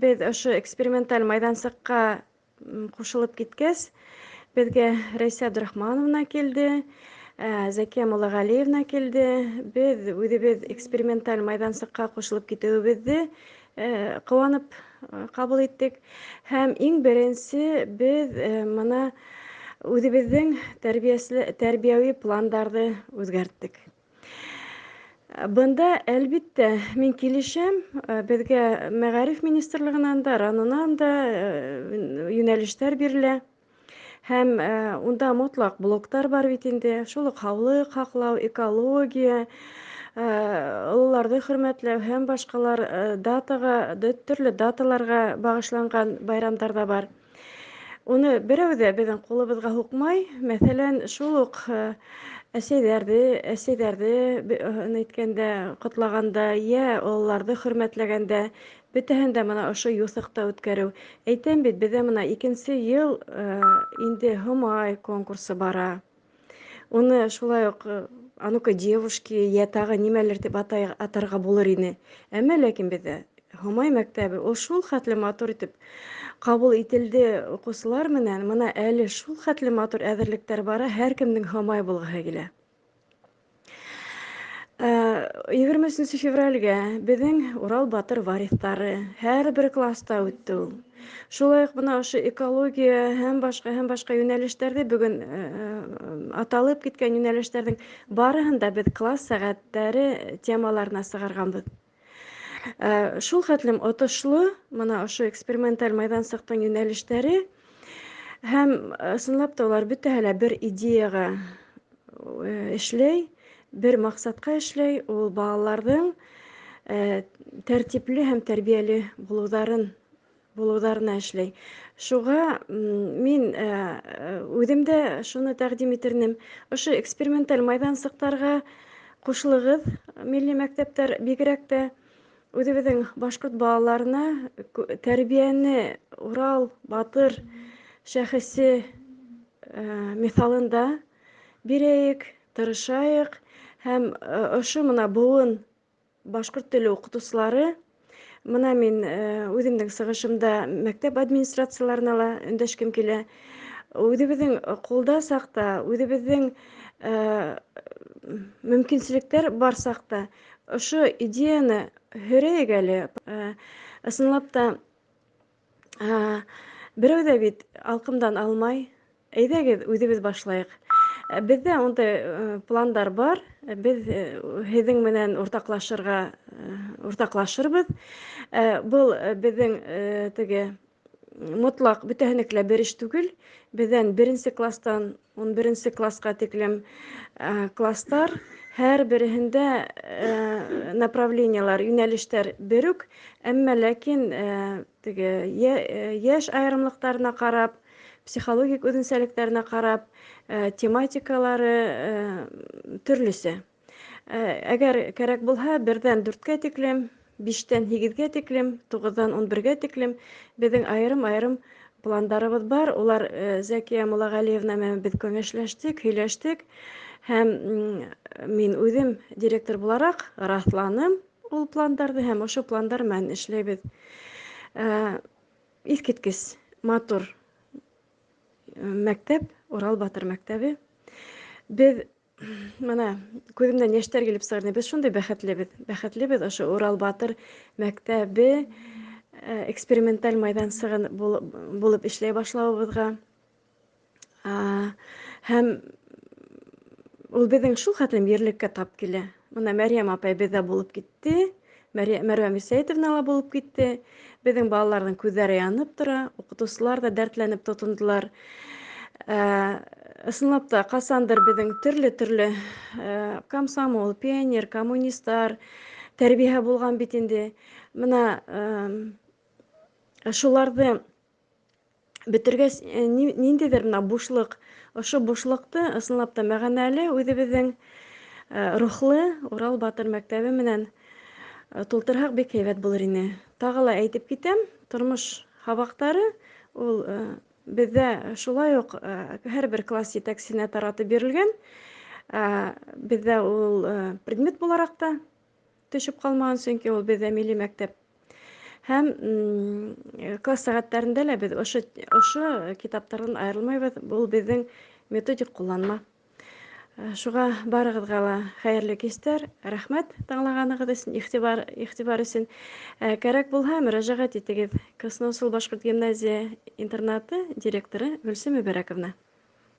Беҙ ошо эксперименталь майҙансыҡҡа ҡушылып киткәс, беҙгә Рәйсә Абдрахмановна килде, Зәкиә Муллағәлиевна килде. Беҙ үҙебеҙ эксперименталь майҙансыҡҡа ҡушылып китеүебеҙҙе ҡыуанып ҡабул иттек. Һәм иң беренсе беҙ мына үҙебеҙҙең тәрбиәүи пландарҙы үҙгәрттек. Бында, әлбиттә, мин килешәм, беҙгә мәғариф министрлығынан да, РАНОнан да йүнәлештәр бирелә. Һәм унда мотлаҡ блоктар бар бит инде. Шул уҡ һаулыҡ һаҡлау, экология, ололарҙы хөрмәтләү һәм башҡалар датаға, төрлө даталарға бағышланған байрамдар ҙа бар. Уны берәү ҙә беҙҙең ҡулыбыҙға һуҡмай. Мәҫәлән, шул уҡ әсәйҙәрҙе әйткәндә, ҡотлағанда, йә ололарҙы хөрмәтләгәндә, бөтәһен дә мына ошо юҫыҡта үткәреү. Әйтәм бит, беҙҙә мына икенсе йыл инде Һомай конкурсы бара. Уны шулай уҡ «А ну-ка, девушки» йә тағы нимәлер тип атарға булыр ине. Әммә ләкин беҙҙә Һомай мәктәбе ул шул хәтле матур итеп ҡабул ителде уҡыусылар менән. Мына әле шул хәтле матур әҙерлектәр бара, һәр кемдең Һомай булғыһы килә. 23 февралгә беҙҙең Урал батыр вариҫтары һәр бер класста үтте ул. Шулай уҡ бына ошо экология һәм башҡа йүнәлештәрҙе, бөгөн аталып киткән йүнәлештәрҙең барыһын да беҙ класс сәғәттәре темаларына сығарғанбыҙ. Шул хәтлем отошло мына ошо эксперименталь майҙансыҡтың йүнәлештәре, һәм ысынлап та улар бөтәһе лә бер идеяға эшләй, бер маҡсатҡа эшләй, ул балаларҙың тәртипле һәм тәрбиәле булыуҙарына эшләй. Шуға мин үҙем дә шуны тәҡдим итер инем: ошо эксперименталь майҙансыҡтарға ҡушылығыҙ, милли мәктәптәр, бигерәк тә үҙебеҙҙең башҡорт балаларына тәрбиәне Урал батыр шәхесе миҫалында бирәйек, тырышайыҡ. Һәм ошо мына быуын башҡорт теле уҡытыусылары, мына мин үҙемдең сығышымда мәктәп администрацияларына ла өндәшкем килә: үҙебеҙҙең ҡулда саҡта, үҙебеҙҙең мөмкинселектәр бар саҡта ошо идеяны һөрәйек әле. Ысынлап та, берәү ҙә бит алҡымдан алмай, әйҙәгеҙ, үҙебеҙ башлайыҡ. Беҙҙә ундай пландар бар, беҙ һеҙҙең менән уртаҡлашырбыҙ. Был беҙҙең теге мотлаҡ бөтәһенеке лә бер эш түгел. Беҙҙән беренсе кластан 11-нсе класҡа тиклем кластар, һәр береһендә направлениелар, йүнәлештәр бер үк, әммә ләкин теге йәш айырымлыҡтарына ҡарап, психологик үҙенсәлектәренә ҡарап, тематикалары төрлөсә. Әгәр кәрәк булһа, берҙән дүрткә тиклем, биштән һигеҙгә тиклем, туғыҙҙан 11-гә тиклем беҙҙең айырым-айырым пландарыбыҙ бар. Улар Зәкиә Муллағәлиевна менән беҙ кәңәшләштек, һөйләштек, һәм мин үҙем директор булараҡ раҫланым ул пландарҙы, һәм ошо пландар менән эшләйбеҙ. Иҫ киткес матур мәктәп, Урал батыр мәктәбе. Беҙ мына күҙемдән йәштәр килеп сығыр, беҙ шундай бәхетлебеҙ, бәхетлебеҙ ошо Урал батыр мәктәбе эксперименталь майҙансығы булып эшләй башлауыбыҙға. Һәм ул беҙҙең шул хәтлем ерлеккә тап килә. Мына Мәрйәм апай беҙҙә булып китте, Мәрүә Мирсәйетовна ла булып китте. Беҙҙең балаларҙың күҙҙәре янып тора, уҡытыусылар ҙа дәртләнеп тотондолар. Ысынлап та, ҡасандыр беҙҙең төрлө-төрлө комсомол, пионер, коммунистар тәрбиәһе булған бит инде. Мына шуларҙы бөтөргәс, ниндәйҙер мына бушлыҡ, ошо бушлыҡты ысынлап та мәғәнәле үҙебеҙҙең рухлы Урал батыр мәктәбе менән тултырһаҡ, бик һәйбәт булыр ине. Тағы ла әйтеп китәм, тормош һабаҡтары ул беҙҙә шулай уҡ һәр бер класс етәксеһенә таратып бирелгән. Беҙҙә ул предмет булараҡ та төшөп ҡалмаған, сөнки ул беҙҙә милли мәктәп. Һәм класс сәғәттәрендә лә беҙ ошо китаптарҙан айырылмайбыҙ. Был беҙҙең методик ҡулланма. Шуға барығыҙға ла хәйерле кистәр. Рәхмәт тыңлағанығыҙ өсөн, иғтибар өсөн. Кәрәк булһа, мөрәжәғәт итегеҙ. Красноусол башҡорт гимназия интернаты директоры Гөлсөм Мөбәрәковна.